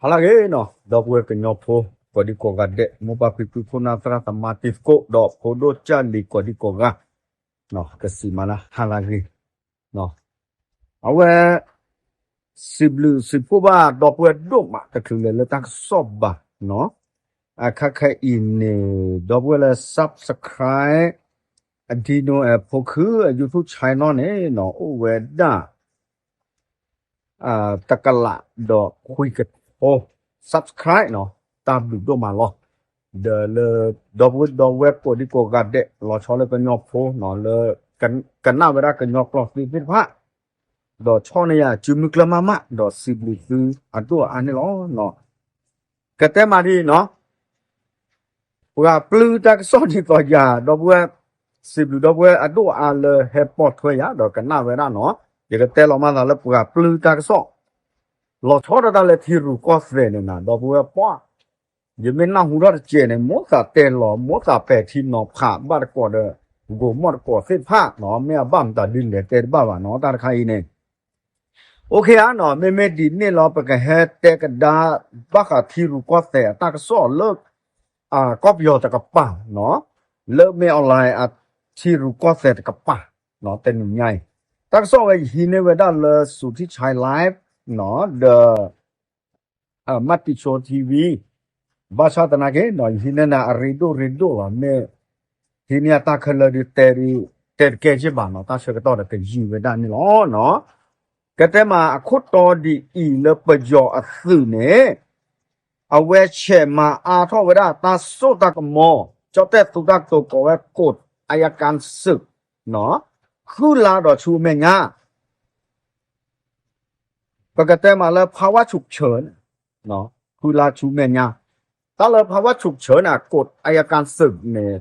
ဟါလၢအဂ့ၤနီၤ ဒီပုၢ်ဝဲၢ်ကညီဖိ ကိးဒံကိးဂၤဒဲး မိၢ်ပၢ်ဖံဖု ဖိနၢ်သရၣ်သမါတံၤသကိး ဒီးဖိဒိၣ်ကၢ်လံၤကိးဒံကိးဂၤ ကစံးမးလၢဟါလၢအဂ့ၤ အဝဲ စံးဘျုးစံးဖှိၣ်ဘၣ်ဒီပုၢ်ဝဲၢ်ဒိၣ်မး တချုးလဲၤလၢတၢ်ကစီၣ်ဘၣ်နီၤ, အခါခဲအံၤန့ၣ် ဒီပုၢ်ဝဲၢ်လၢ subscribe အဒံနိ အဖိခု အ YouTube channel န့ၣ်နီၤ အိၣ်ဝဲဒၣ် တကလးဒီးခွံကထိ subscribe နီၤ, တၢ်ဘျုးဒိၣ်မးလီၤ. ဒီးလၢ ဒီပုၢ်ဝဲၢ်ဒီပုၢ်ဝဲၢ်ကိးဒံကိးဂၤဒဲး လီၤဆီလၢကညီဖိနီၤ လၢ ကနၣ်ဝဲဒၣ်ကညီကျိာ်သ့ၣ်တဖၣ် ဒီးဆီၣ်န့ၢ်ယၤစုမုၢ်ကျၢၢ်မးမး ဒီးစံးဘျုးသုအဒိၣ်အအါန့ၣ်လီၤ. ကတဲမးဒ်အံၤနီၤ ပှၤပျုၢ်တၢ်ကစီၣ်ဒ်သိးယၤ ဒီပုၢ်ဝဲၢ် စံးဘျုးဒီပုၢ်ဝဲၢ်အဒိၣ်အအါလၢဟဲပိာ်ထွဲယၤ ဒီးကနၣ်ဝဲဒၣ်နီၤ, ယကတဲလီၤမးသးလၢပှၤပျုၢ်တၢ်ကစီၣ် လီၤဆီဒၣ်တၢ်လၢထံရူၢ်ကီၢ်သဲးန့ၣ်နၤ ဒီပုၢ်ဝဲၢ်ပှၢ် ယမ့ၢ်နၢ်ဟူထီၣ်တစဲးန့ၣ် မိၢ်သးတဲလီၤ မိၢ်သးပဲာ်ထံနီၤဖးဘၣ်တကိးဒီး ကိးမီၣ်တကိးသ့ၣ်တဖၣ်နီၤ မ့ၢ်အဘၣ်မတၤဒ်လဲၣ်တဲတဘၣ်ဘၣ်နီၤ တၢ်တခါအံၤန့ၣ် အိၣ်ခ့ဧါနီၤ မ့မ့ၢ်ဒ်န့ၣ်လီၤ ပကဟဲတဲကဒါ ဘၣ်ဃးထံရူၢ်ကီၢ်သဲးအတၢ်ကစီၣ်လၢ ကီၢ်ပယီၤတကပၤနီၤ လၢမ့ၢ် online အထံရူၢ်ကီၢ်သဲးတကပၤနီၤ တနံၤညါအံၤ တၢ်ကစီၣ်ဝဲယဟံးန့ၢ်ဝဲဒၣ်လၢ Suthichai Live နီၤ ဒီး Matichon TV ဘၣ်ဆၣ်သနာ်က့နီၤ ယဟံးန့ၢ်နၤအရ့ဒိၣ်ရ့ဒိၣ်လီၤ မ့ၢ်ဟံးန့ၢ်အတၢ်ခဲလၢာ်ဒုးတဲဒုး တဲတကဲယ့ၢ်ဘၣ်နီၤ တၢ်ဆၢကတီၢ်ဒီးကယံာ်ဝဲဒၣ်န့ၣ်လီၤနီၤ. ကတဲမးအခိၣ်တီဒ်အံၤလၢပယီၤအသုးန့ၣ် အဝဲဆဲးမၤအါထီၣ်ဝဲဒၣ်တၢ်စိတၢ်ကမီၤ ကၠီၣ်တဲၣ်သူတၢ်ကတိၤကိးဝဲ กฎอัยการศึก နီၤ ဃုလါဒီးဆူအမဲာ်ညါ ပကတဲမးလၢ ภาวะฉุกเฉิน ဃုလါဆူမဲာ်ညါ တၢ်လၢ ภาวะฉุกเฉิน န့ၣ် กฎอัยการศึก န့ၣ်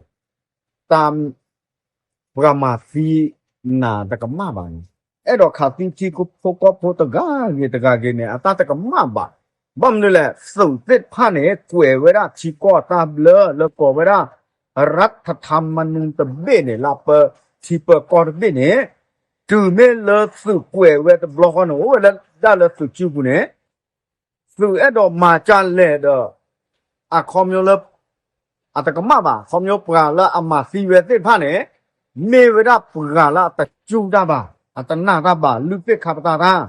တၢ် ပှၤမၤသံနၤတကမၣ်ဘၣ်န့ၣ် အဲၣ်ဒိးခးသံထံဖိကီၢ်ဖိတဂၤဂ့ၤတဂၤဂ့ၤန့ၣ် အတၢ်တကမၣ်ဘၣ်. ဘၣ်မနုၤလဲၣ် သုးသ့ၣ်တဖၣ်န့ၣ် ကွဲးဝဲဒၣ်ထံကီၢ်အတၢ်ဘျၢလၢကိးဝဲဒၣ် รัฐธรรมนูญ တဘ့ၣ်န့ၣ် လၢပၢထံပၢကီၢ်တဘ့ၣ်န့ၣ် တုၤမ့ၢ်လၢသုးကွဲးဝဲတဘျီဃီန့ၣ် အိၣ်ဝဲဒၣ်လၢသုးစုပူၤန့ၣ် သုးအဲၣ်ဒိးမၤဒ်လဲၣ်ဒီး အခီပညီလၢ အတကမၣ်ဘၣ် ခီပညီပှၤလၢအမၤသံဝဲသ့ၣ်တဖၣ်န့ၣ် မ့ၢ်ဝဲဒၣ်ပှၤလၢအတစူၢ်တၢ်ဘၣ် အတနာ်တၢ်ဘၣ် လုၢ်သ့ၣ်ခါပတာ်တၢ်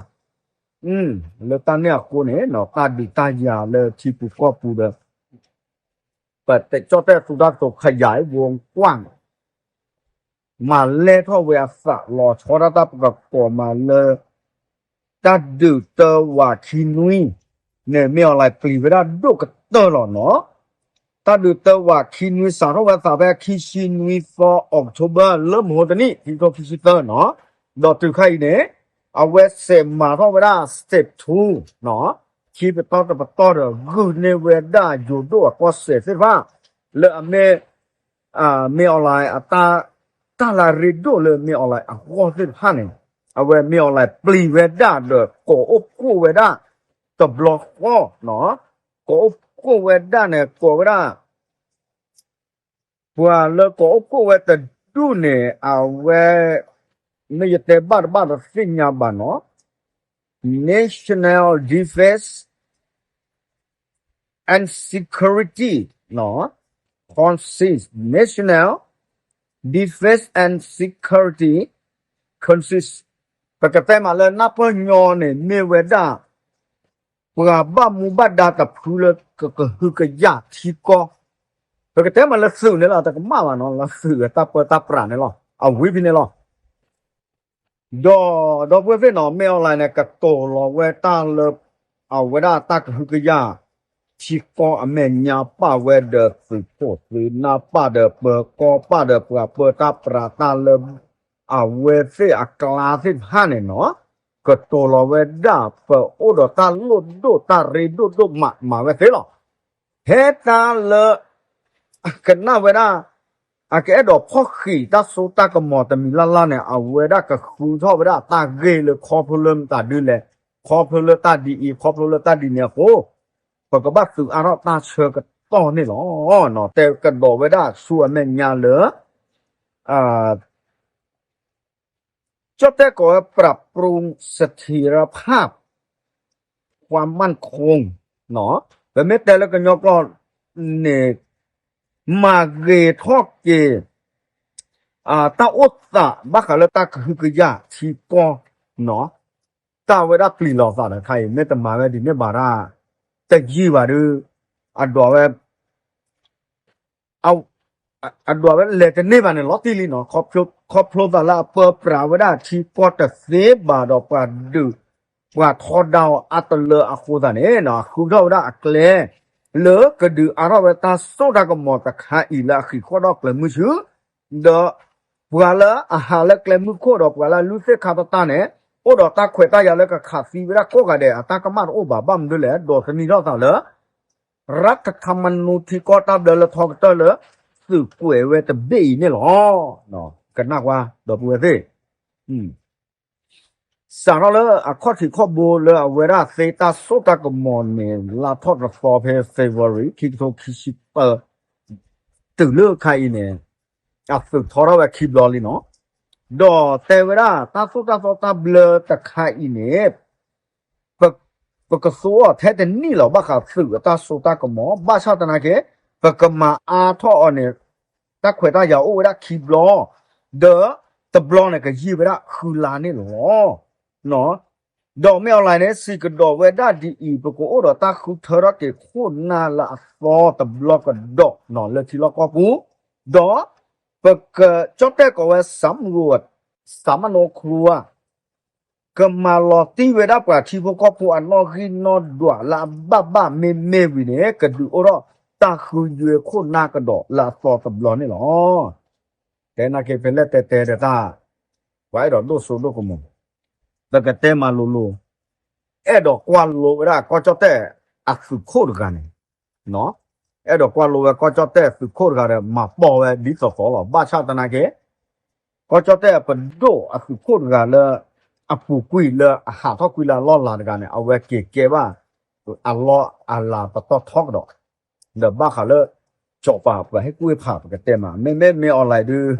လၢတၢ်န့ၣ်အဃိန့ၣ် တၢ်ဒုးတၢ်ယၤလၢထံပူၤကီၢ်ပူၤဒီး ပကၠီၣ်တဲၣ်သူတၢ်ကတိၤ ขยายวงกว้าง မၤလဲၢ်ထီၣ်ဝဲအသးလီၤဆီဒၣ်တၢ်ပကကိးမးလၢ တၢ်ဒုးတၢဝးခံနွံန့ၣ် မ့ၢ်အီၤလၢပျံၤဝဲဒၣ်ဒိၣ်ကတၢၢ်လီၤနီၤ. တၢ်ဒုးတၢဝးခံနွံစးထီၣ်ဝဲအသးဖဲခံဆံနွံသီ October လၢမဟါတနံၣ် ခံကထိခံဆံသၢနီၤ. ဒီးတုၤခါအံၤန့ၣ် အဝဲစဲးမၤထီၣ်ဝဲဒၣ် step two နီၤ ခံပတီၢ်တပတီၢ်ဒီး ဂုာ်န့ၢ်ဝဲဒၣ်ယိၤဒိၣ်အကီၢ်စဲၣ်သ့ၣ်တဖၣ် လၢအမ့ၢ် မ့ၢ်အီၤလၢအတၢ် တၢ်လၢအရ့ဒိၣ်လၢမ့ၢ်အီၤလၢအဂီၢ်သ့ၣ်တဖၣ်န့ၣ် အဝဲမ့ၢ်အီၤလၢပျံၤဝဲဒၣ်ဒီးကိးအိၣ်ဖှိၣ်ဝဲဒၣ် တဘျီဃီနီၤ ကိးအိၣ်ဖှိၣ်ဝဲဒၣ်န့ၣ် ကိးဝဲဒၣ် ပှၤလၢကိးအိၣ်ဖှိၣ်ဝဲတဒူၣ်န့ၣ် အဝဲ မ့ၢ်ယတဲဘၣ်တဘၣ်တသ့ၣ်ညါဘၣ်နီၤ National Defense and Security နီၤ Council National Defense and Security Council ပကတဲမးလၢနၢ်ပၢၢ်ညီန့ၣ် မ့ၢ်ဝဲဒၣ် ပှၤဘၣ်မူဘၣ်ဒါတဖုလၢကကဟုကယာ်ထံကီၢ် ပကတဲမးလၢသုးန့ၣ်လီၤ တကမၣ်ဘၣ်နီၤ လၢသုးအတၢ်ပၢတၢ်ပြးန့ၣ်လီၤ အဝံၤဖဲန့ၣ်လီၤ. ဒီး ဒီပုၢ်ဝဲၢ်သ့ၣ်နီၤ မ့ၢ်အီၤလၢန့ၣ် ကတိၤလီၤဝဲတၢ်လၢ အဝဲဒၣ်တၢ်ကဟုကယာ် ထံကီၢ်အမဲာ်ညါပာ်ဝဲဒီးသုးခိၣ်သုးနၢ် ပာ်ဒီးပၢၤကီၢ် ပာ်ဒီးပှၤပၢတၢ်ပြးတၢ်လၢ အဝဲသ့ၣ်အကျါသ့ၣ်တဖၣ်န့ၣ်နီၤ ကတိၤလီၤဝဲဒၣ် ပအိၣ်ဒီးတၢ်လိၣ်ဒိၣ်တၢ်ရ့ဒိၣ်ဒိၣ်မးမၤဝဲသ့လီၤ. ဖဲတၢ်လၢ အကနၣ်ဝဲဒၣ် အကအဲၣ်ဒိးဖီၣ်ဃံးတၢ်စိတၢ်ကမီၤတမံၤလၢ်လၢ်န့ၣ် အဝဲဒၣ်ကဃုထီၣ်ဝဲဒၣ်တၢ်ဂ့ၢ်လၢခီဖျိလၢမတၤဒ်လဲၣ် ခီဖျိလၢတၢ်ဒ်အံၤ ခီဖျိလၢတၢ်ဒ်န့ၣ်အဃိ ပကဘၣ်သုးအါထီၣ်တၢ်ဆၢကတီၢ်န့ၣ်လီၤ. တဲကဒီးဝဲဒၣ်ဆူအမဲာ်ညါလၢ ကၠီၣ်တဲၣ်ကိးဝဲ ปรับปรุงเสถียรภาพ ความมั่นคง ပမ့ၢ်တဲလၢကညီကျိာ်န့ၣ် မၤဂ့ၤထီၣ်က့ၤ တၢ်အိၣ်သးဘၣ်ဃးလၢတၢ်ကဟုကယာ်ထံကီၢ် တၢ်ဝဲဒၣ်ပျံၤလီၤသးဒီးခါအံၤ မ့ၢ်တမၤဝဲဒ်န့ၣ်ဘၣ်ဒၣ် တယံာ်ဘၣ်ဒီး အဒွးဝဲ အဒွးဝဲလဲၤတန့ၢ်ဘၣ်န့ၣ်လီၤတံၢ်လံနီၤ, ခီဖျိသးလၢအပၢပြးဝဲဒၣ်ထံကီၢ်တသ့ဘၣ်ဒီးပှၤဒုး ပှၤထီဒါအီၤအါတလၢအဃိသတးန့ၣ် အဃုထီၣ်ဝဲဒၣ်အကျဲ လၢကဒုးအါထီၣ်ဝဲတၢ်စိတၢ်ကမီၤတခါအံၤလၢအဃံးဃီၣ်ဒီးကျဲမုၢ်ဆူၣ် ဒီး ပှၤလၢအဟးလၢကျဲမုၢ်ခိၣ်ဒီးပှၤလၢအလုၢ်သ့ၣ်ခါတတၢ်န့ၣ် အိၣ်ဒီးတၢ်ခွဲးတၢ်ယာ်လၢကခးသံဝဲဒၣ်ကိးဂၤဒဲး အတၢ်ကမၣ်တအိၣ်ဘၣ် ဘၣ်မနုၤလဲၣ် ဒိးသန့ၤထီၣ်သးလၢ ရၢထထးမနူထံကီၢ်တၢ်ဘျၢလၢထီကတၢၢ်လၢ သုးကွဲးဝဲတဘ့ၣ်အံၤန့ၣ်လီၤ. ကနၣ်ကွၢ် ဒီပုၢ်ဝဲၢ်သ့ၣ် စးထီၣ်လၢအခီၣ်ထံးခီၣ်ဘိလၢအဝဲဒၣ်သ့တၢ်စိတၢ်ကမီၤန့ၣ် လါထီၣ်တသီဖဲ February ခံကထိခံဆံသၢ တုၤလၢခါအံၤန့ၣ် အသုးထီထီၣ်ဝဲခံဘျီလံနီၤ, ဒီးတဲဝဲဒၣ်တၢ်သိၣ်တၢ်သီတၢ်ဘျၢတခါအံၤန့ၣ် ပကသူအီၤထဲတနံၣ်လီၤ ဘၣ်ဃးသုးအတၢ်စိတၢ်ကမီၤ ဘၣ်ဆၣ်သနာ်က့ ပကမၤအါထီၣ်အီၤန့ၣ် တၢ်ခွဲးတၢ်ယာ်အိၣ်ဝဲဒၣ်ခံဘျီ, ဒီးတဘျီန့ၣ်ကယံာ်ဝဲဒၣ်ဃုလါန့ၣ်လီၤ. ဒီးမ့ၢ်အီၤလဲၣ်န့ၣ် စံးကဒီးဝဲဒၣ်ဒ်အံၤ ပကအိၣ်ဒီးတၢ်ဃုထၢထီၣ်က့ၤခိၣ်နၢ်လၢအသီတဘျီကဒီးနီၤ လၢထံလီၢ်ကီၢ်ပူၤ, ဒီးပကကၠီၣ်တဲၣ်ကိးဝဲ စးမရူး စးမနိခရူဝါ ကမၤလီၤတံၢ်ဝဲဒၣ်ပှၤထံဖိကီၢ်ဖိအနီၣ်ဂံၢ်နီၣ်ဒွးလၢအဘၣ်ဘၣ်မ့မ့ၢ်ဝံၤန့ၣ် ကဒုးအိၣ်ထီၣ်တၢ်ဃုယွဲခိၣ်နၢ်ကဒီးလၢအသီတဘျီန့ၣ်လီၤ. တဲနာ်က့ဖဲလဲၣ်တဲတဲဒီးတၢ် ပှၤအဲၣ်ဒိးဒိၣ်စိဒိၣ်ကမီၤ ပကတဲမၤလိၤလိၤ အဲၣ်ဒိးကွၢ်လိဝဲဒၣ်ကီၢ်ကၠီၣ်တဲၣ်အသုးခိၣ်တဂၤန့ၣ် အဲၣ်ဒိးကွၢ်လိဝဲကီၢ်ကၠီၣ်တဲၣ်အသုးခိၣ်တဂၤဒီး မၤပိာ်ဝဲဒ်သိးသိးလီၤ. ဘၣ်ဆၣ်သနာ်က့ ကီၢ်ကၠီၣ်တဲၣ်အပဒိၣ်အသုးခိၣ်တဂၤလၢ အပူၤကွံာ်လၢအဟးထီၣ်ကွံာ်လၢအလီၢ်လၤတဂၤန့ၣ် အဝဲက့ၤကဲဘၣ် အလီၢ်အလၤပတီၢ်ထီကဒီး ဒီးဘၣ်ဃးလၢ ကၠီၤပၤပှၤဟ့ၣ်ကူၣ်ဟ့ၣ်ဖး ပကတဲမး မ့မ့ၢ်မ့ၢ်အီၤလဲၣ်ဒုး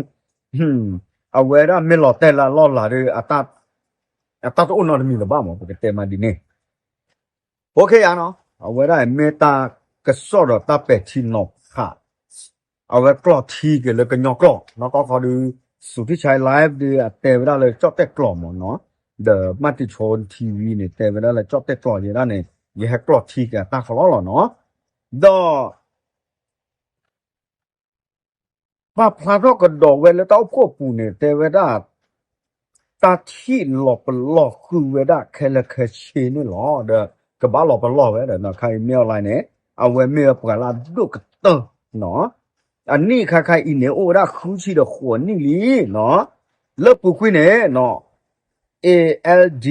အဝဲဒၣ်မ့ၢ်လီၤတဲာ်လၢအလီၢ်လၤဒုး အတၢ်တအိၣ်နီတမံၤလၢၤဘၣ်မး ပကတဲမးဒ်န့ၣ် အိၣ်ခ့ယါနီၤ အဝဲဒၣ်မ့ၢ်တၢ်ကစီၣ်ဒီးတၢ်ပဲာ်ထံနီၤဖး အဝဲကျိာ်ထံက့ၤလၢကညီကျိာ် နီၢ်ကီၢ်ခီဒုး စူၤထံၣ်ဆါ live ဒုး အတဲဝဲဒၣ်လၢကၠီၣ်တဲၣ်ကျိာ်မးနီၤ ဒီးမၢ်တံၤဆိ TV န့ၣ် တဲဝဲဒၣ်လၢကၠီၣ်တဲၣ်ကျိာ်ယဲဒၣ်န့ၣ် ယဟဲကျိာ်ထံက့ၤအတၢ်ကလီလီၤနီၤ ဒီး ပာ်ဖျါထီၣ်ကဒီးဝဲလၢတၢ်အိၣ်ဖှိၣ်အပူၤန့ၣ် တဲဝဲဒၣ် တၢ်ထံၣ်လီၤပလီၢ်ဃုာ်ဝဲဒၣ်ခဲလၢာ်ခဲဆ့န့ၣ်လီၤ. ဒီးကဘၣ်လီၤပလီၢ်ဝဲဒီးခါအံၤမ့ၢ်အီၤလဲၣ်န့ၣ် အဝဲမ့ၢ်ဝဲပှၤလၢအဒိၣ်ကတၢၢ်နီၤ အနံၣ်ခါခါအံၤန့ၣ် အိၣ်ဝဲဒၣ်ဃုဆံဒီးဃိးနံၣ်လံနီၤ လၢပူၤကွံာ်န့ၣ်နီၤ ALD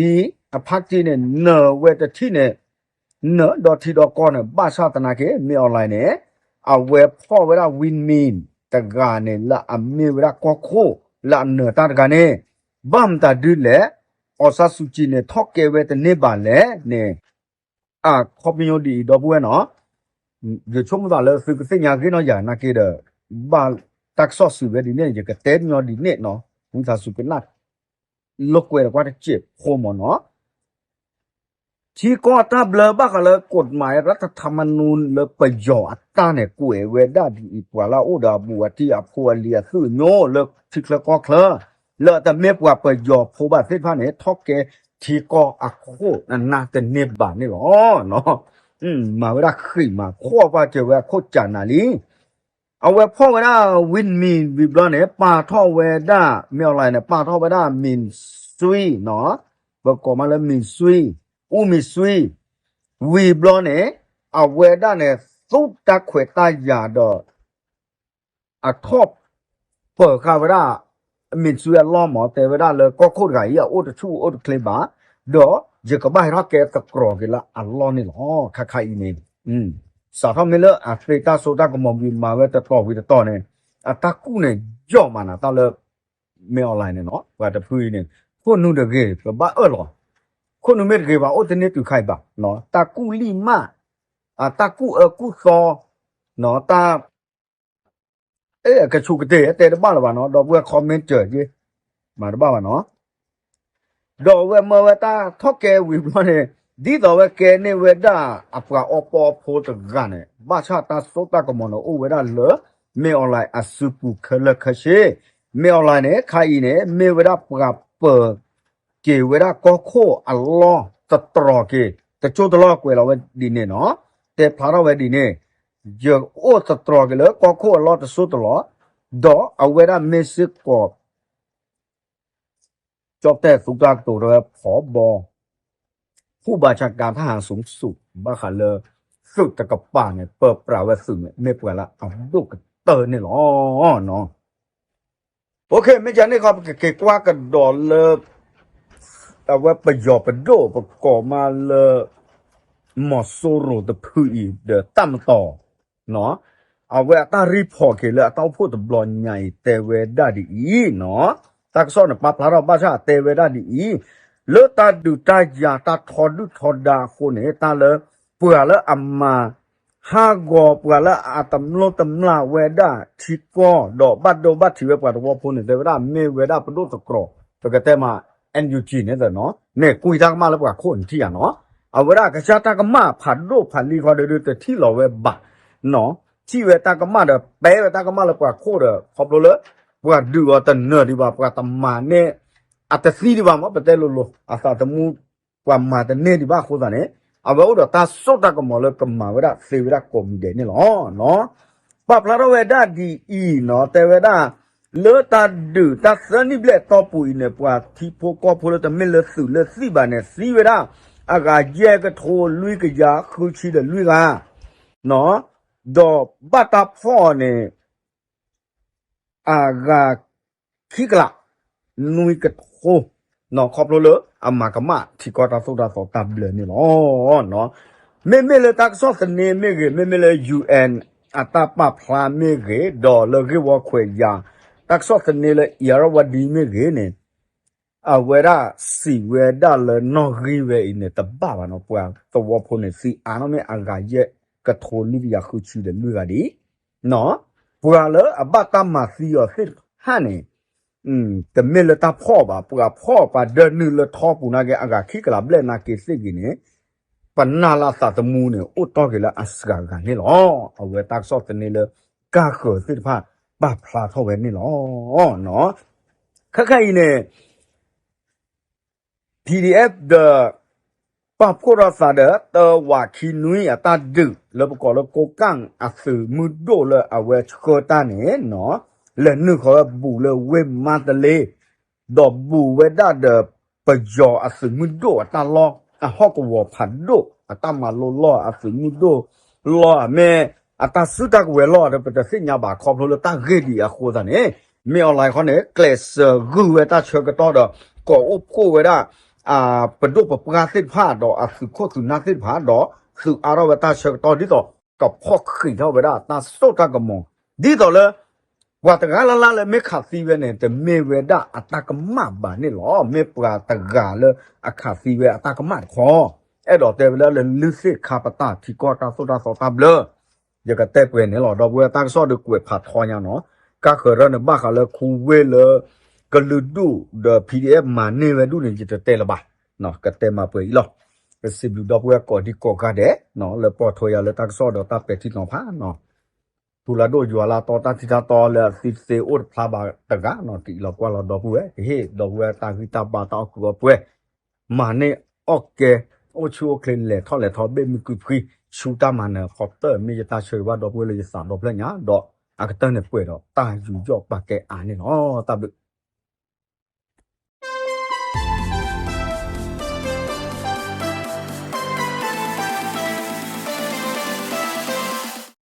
အ party န့ၣ် နၢၤဝဲတထံၣ်န့ၣ် နၢၤဒီထံဒီကီၢ်န့ၣ် ဘၣ်ဆၣ်သနာ်က့ မ့ၢ်အီၤလဲၣ်န့ၣ် အဝဲဖီၣ်ဝဲဒၣ် Win Myint တဂၤန့ၣ် လၢအမ့ၢ်ဝဲဒၣ်ကီၢ်ခိၣ် လၢအနၢၤတၢ်တဂၤန့ၣ် ဘၣ်မတၤဒုလဲၣ် အောင်ဆန်းစုကြည် န့ၣ် ထီၣ်ကဲဝဲတန့ၢ်ဘၣ်လဲၣ်န့ၣ် အခီပညီဒ်အံၤ ဒီပုၢ်ဝဲၢ်နီၤ ယဆိကမိၣ်သးလၢသုကသ့ၣ်ညါဂ့ၤနီၢ်ယၤနာ်က့ဒီး ဘၣ်တၢ်ကစီၣ်စံးဝဲဒ်န့ၣ် ယကတဲပညီဒ်န့ၣ်နီၤ ဝံသးစူၤကနၣ် လိာ်ကွဲဒီးကွၢ်တစဲးဖိမ့ၢ်နီၤ ထံကီၢ်တၢ်ဘျၢဘၣ်ဃးလၢ กฎหมายรัฐธรรมนูญ လၢပယီၤအတၢ်န့ၣ် ကွဲးဝဲဒၣ်ဒ်အံၤ ပှၤလၢအအိၣ်ဒီးအဘူးအတံၢ်အဖိအလံၤအသုးအညိၣ်လၢထံချၢကီၢ်ချၢ လၢအတမ့ၢ်ပှၤပယီၤဖိဘၣ်သ့ၣ်တဖၣ်န့ၣ် ထီၣ်ကဲထံကီၢ်အခိၣ်အနၢ်တန့ၢ်ဘၣ်န့ၣ်လီၤ. မၤဝဲဒၣ်ဃံးမး ခိၣ်ပှၢ်စၢၤဝဲအခိၣ်ကၢနၤလံ အဝဲဖီၣ်ဝဲဒၣ် Win Myint ဝံၤဘျီန့ၣ် ပာ်ထီၣ်ဝဲဒၣ် မ့ၢ်အီၤလဲၣ်န့ၣ် ပာ်ထီၣ်ဝဲဒၣ် Min Swe နီၤ ပကိးမးလၢ Min Swe, U Min Swe ဝံၤဘျီန့ၣ် အဝဲဒၣ်န့ၣ် သူၣ်တၢ်ခွဲးတၢ်ယာ်ဒီး အထီၣ်ပၢၤဃာ်ဝဲဒၣ် Min Swe အလီၢ်မး တဲဝဲဒၣ်လၢကီၢ်ခိၣ်တဂၤအံၤ အအိၣ်တဆူၣ်အိၣ်တချ့ဘၣ် ဒီးယကဘၣ်ဟဲထီၣ်ကဲသတြီၤက့ၤလၢအလီၢ်န့ၣ်လီၤ. ခါခါအံၤန့ၣ် စးထီၣ်မ့ၢ်လၢအသ့တၢ်စိတၢ်ကမီၤဝံၤ မၤဝဲတတီၤဝံၤတတီၤန့ၣ် အတၢ်ကူၣ်န့ၣ် ယီၢ်မးနၤတၢ်လၢ မ့ၢ်အီၤလဲၣ်န့ၣ်နီၤ ပှၤတဖုအံၤန့ၣ် ခိၣ်နူာ်တဂ့ၤ ပဘၣ်အၢၣ်လီၤ ခိၣ်နူာ်မ့ၢ်တဂ့ၤဘၣ် အိၣ်တန့ၢ်တုၤခါအံၤဘၣ် တၢ်ကူၣ်လံၢ်မး တၢ်ကူၣ်အၢကူၣ်သီ တၢ် အဲ ကဆူးကတ့ၢ် တဲတဘၣ်လၢၤဘၣ်နီၤ ဒီပုၢ်ဝဲၢ် comment က့ၤ မၤတဘၣ်ဘၣ်နီၤ ဒီးအဝဲမၢဝဲတၢ်ထီၣ်ကဲဝံၤဘျီန့ၣ် ဒ်သိးဝဲကဲန့ၢ်ဝဲဒၣ်အပှၤအီပီအဖိတဂၤန့ၣ် ဘၣ်ဆၣ်တၢ်စိတၢ်ကမီၤန့ၣ်အိၣ်ဝဲဒၣ်လၢ မ့ၢ်အီၣ်လဲၣ်အစုပူၤခဲလၢာ်ခဲဆ့, မ့ၢ်အီၣ်လဲၣ်န့ၣ် ခါအံၤန့ၣ် မ့ၢ်ဝဲဒၣ်ပှၤပၢၤက့ၤဝဲဒၣ်ကီၢ်ခိၣ်အလီၢ်သတြီၤက့ၤ တကၠိတလီၢ်ကွဲးလီၤဝဲဒ်န့ၣ်နီၤ, တဲဖျါထီၣ်ဝဲဒ်န့ၣ်, ယအိၣ်သတြီၤက့ၤလၢကီၢ်ခိၣ်အလီၢ်တစိၢ်တလီၢ်, ဒီးအဝဲဒၣ်မ့ၢ်စ့ၢ်ကီး ကၠီၣ်တဲၣ်သုးတၢ်ကတိၤဒီးဝဲဖီဘီ ဖူၣ်ဘၣ်ဆၣ်ကါထၣ်ဟးဆူၣ်ဆူၣ် ဘၣ်ဃးလၢ သုးတကပၤန့ၣ် ပၢပြးဝဲသုးန့ၣ် မ့ၢ်ပှၤလၢအဒိၣ်ကတၢၢ်န့ၣ်လီၤ. မ့ၢ်ကန့ၣ်ခီ ပကက့ၤကွၢ်ကဒီးလၢ အဝဲပယီၤပဒိၣ်ပကိးမးလၢ မီၤစိရိၤတဖုအံၤဒီးတၢ်မတီၤ အဝဲအတၢ်ရံၣ်ဖီၣ်က့ၤလၢအတၢ်အိၣ်ဖှိၣ်တဘျီညါအံၤတဲဝဲဒၣ်ဒ်အံၤနီၤ, တၢ်ကစီၣ်န့ၣ်ပာ်ဖျါထီၣ်ဘၣ်ဆၣ်တဲဝဲဒၣ်ဒ်အံၤ, လၢတၢ်ဒုးတၢ်ယၤတၢ်ထီဒုၣ်ထီဒါအဃိန့ၣ် တၢ်လၢ ပှၤလၢအမၤ ဟးဂီၤပှၤလၢအတမျိၢ်တမျာ်ဝဲဒၣ်ထံကီၢ် ဒီးဘၣ်ဒိဘၣ်ထံးဝဲပှၤသဝီဖိန့ၣ် တဲဝဲဒၣ်မ့ၢ်ဝဲဒၣ်ပဒိၣ်သတြီၤ ပကတဲမး NUG န့ၣ်သနီၤ န့ၣ်ကွံာ်တၢ်ကမၣ်လၢပှၤခိၣ်န့ၣ်ထံၣ်ဧါနီၤ, အဝဲဒၣ်ကစၢ်တၢ်ကမၣ်ဖးဒိၣ်ဖးလံၤခီဒီးတထံၣ်လီၤဝဲဘၣ်နီၤ, ထံၣ်ဝဲတၢ်ကမၣ်ဒီး ပဲဝဲတၢ်ကမၣ်လၢပှၤခိၣ်ဒီး ခီဖျိလၢ ပှၤဒုးအီၤတနၢၤဒံးဘၣ် ပှၤတမၤန့ၢ် အတသံဒံးဘၣ်မ့ၢ် ပတဲလိၤလိၤ အသးသမူ ပှၤမၤတန့ၢ်ဒံးဘၣ်အဃိသတးန့ၣ် အဝဲအိၣ်ဒီးတၢ်စိတၢ်ကမီၤလၢကမၤဝဲဒၣ်သ့ဝဲဒၣ်ကိးမံၤဒဲးန့ၣ်လီၤ. ပာ်ဖျါထီၣ်ဝဲဒၣ်ဒ်အံၤနီၤ တဲဝဲဒၣ် လၢတၢ်ဒုးတၢ်သၢနံၣ်ဘျဲၣ်အတီၢ်ပူၤအံၤန့ၣ် ပှၤထံဖိကီၢ်ဖိလၢတမ့ၢ်လၢသုးလၢသံၣ်ဘၣ်န့ၣ် သံဝဲဒၣ် အဂၤယဲၢ်ကထိလွံၢ်ကယၤဃုဆံဒီးလွံၢ်ဂၤ ဒီးဘၣ်တၢ်ဖီၣ်အီၤန့ၣ် အဂၤခံကလး နွံကထိ ခီဖျိလၢအမၤကမၣ်ထံကီၢ်တၢ်သိၣ်တၢ်သီတၢ်ဘျၢန့ၣ်လီၤ. မ့မ့ၢ်လၢတၢ်ကစီၣ်သန့မ့ၢ်ဂ့ၤ မ့မ့ၢ်လၢ UN အတၢ်ပာ်ဖျါမ့ၢ်ဂ့ၤ ဒီးလၢဂ့ၢ်ဝီခွဲးယာ် တၢ်ကစီၣ်သန့လၢ Irrawaddy မ့ၢ်ဂ့ၤန့ၣ် အဝဲဒၣ်စံးဝဲဒၣ်လၢနီၣ်ဂံၢ်ဝဲအံၤန့ၣ် တဘၣ်ဘၣ်နီၤ ပှၤသဝီဖိန့ၣ် သံအါနီၣ်မ့ၢ်အဂၤယဲၢ်ကထိလွံၢ်ကယၤဃုဆံဒီးလွံၢ်ဂၤဒံး, ပှၤလၢအဘၣ်တၢ်မၤသံအီၤသ့ၣ်တဖၣ်န့ၣ် တမ့ၢ်လၢတၢ်ဖီၣ်ဘၣ် ပှၤဖီၣ်ပှၤဒၢနုာ်လၢထီပူၤနာ်က့ အဂၤခံကလးဘျဲၣ်နာ်က့သ့ၣ်ဂ့ၤန့ၣ် ပနာ်လၢအသးသမူန့ၣ် အိၣ်တီၢ်က့ၤလၢအစှၤဂၤန့ၣ်လီၤ. အဝဲတၢ်ကစီၣ်သန့လၢ ကၢ်ဃၢၤသ့ၣ်တဖၣ် ပာ်ဖျါထီၣ်ဝဲန့ၣ်လီၤ. ခဲခါအံၤန့ၣ် PDF ဒီး ပာ်ဖှိၣ်ထီၣ်သးဒီး တဝးခံနွံအတၢ်ဒုး လၢပကိးလၢကိးကၣ်အသုးမုၢ်ဒိၣ်လၢအဝဲဆှၢတၢ်န့ၣ်နီၤ လဲၤနုာ်ဃီၤဝဲဘူးလၢဝ့ၢ်မါတလ့ ဒီးဘူးဝဲဒၣ်ဒီး ပယီၤအသုးမုၢ်ဒိၣ်အတၢ်လီၢ် အဟီၣ်ကဝီၤဖးဒိၣ် အတၢ်မၤလိလီၢ်အသုးမုၢ်ဒိၣ်လီၢ် အမ့ၢ်အတၢ်စုတၢ်ကဝဲၤလီၢ်ဒီး ပတသ့ၣ်ညါဘၣ်ခီဖျိလၢတၢ်ဂ့ၢ်ဒ်အံၤအဃိသတးန့ၣ် မ့ၢ်အီၤလၢခီန့ၣ် ကျဲးစၢးဂုာ်ဝဲတၢ်ဆၢကတီၢ်ဒီး ကိးအိၣ်ဖှိၣ်ဝဲဒၣ် ပဒိၣ်ပပှၢ်သ့ၣ်တဖၣ်ဒီးအသုးခိၣ်သုးနၢ်သ့ၣ်တဖၣ်ဒီး သုးအါထီၣ်ဝဲတၢ်ဆၢကတီၢ်ဒ်သိး ကဖီၣ်ဃံးထီၣ်ဝဲဒၣ်တၢ်စိတၢ်ကမီၤ ဒ်သိးလၢ ပှၤတဂၤလၢ်လၢ်လၢမ့ၢ်ခးသံဝဲန့ၣ် တမ့ၢ်ဝဲဒၣ်အတၢ်ကမၣ်ဘၣ်န့ၣ်လီၤ. မ့ၢ်ပှၤတဂၤလၢအခးသံဝဲအတၢ်ကမၣ်တခီ အဲၣ်ဒိးတဲဝဲလၢ လၢလုၢ်သ့ၣ်ခါပတာ်ထံကီၢ်တၢ်သိၣ်တၢ်သီတၢ်ဘျၢ ယကတဲပှဲၤန့ၣ်လီၤ. ဒီပုၢ်ဝဲၢ်တၢ်ကစီၣ်ဒီးကွဲးဖးထီညါနီၤ ကၢ်ဃၢၤရၢၢ်န့ၣ် ဘၣ်ဃးလၢခူဝ့ၢ်လၢ ကလုာ်ဒူၣ်ဒီး PDF မၤန့ၢ်ဝဲဒူၣ်န့ၣ် ယတတဲလၢၤဘၣ်, ကတဲမၤပှဲၤအံၤလီၤ. ကစံးဘျုးဒီပုၢ်ဝဲၢ်ကိးဒံကိးဂၤဒဲး လၢပိာ်ထွဲယၤလၢတၢ်ကစီၣ်ဒီးတၢ်ပဲာ်ထံနီၤဖးနီၤ ထူလၢဒိၣ်ယွၤလၢတီတၢ်ထံတၢ်တီလၢအသံသ့အိၣ်တဖျါဘၣ်တဂၤနီၤ ကအံးလီၤကွၢ်လီၤဒီပုၢ်ဝဲၢ် ကဟ့ၣ်ဒီပုၢ်ဝဲၢ်တၢ်ဂံၢ်တၢ်ဘါတၢ်အီၣ်ကုးအီပှဲၤ မၤန့ၢ်အီၣ်ကဲ အိၣ်ဆူၣ်အိၣ်ချ့လဲၤထီၣ်လဲၤထီဘ့ၣ်မုၢ်ကုဖှံ ဆူတၢ်မၤနၢၤဖီတၢၢ် မ့ၢ်ယတၢ်ဆၢဂ့ၤဘၣ်ဒီပုၢ်ဝဲၢ်လၢယသးဒီဖျၢၣ်ညါ ဒီးအကတၢၢ်န့ၣ်ပှဲၤဒီးတၢ်ယူးယီၣ်ပာ်ကဲအါန့ၣ်လီၤ. တၢ်ဘျုး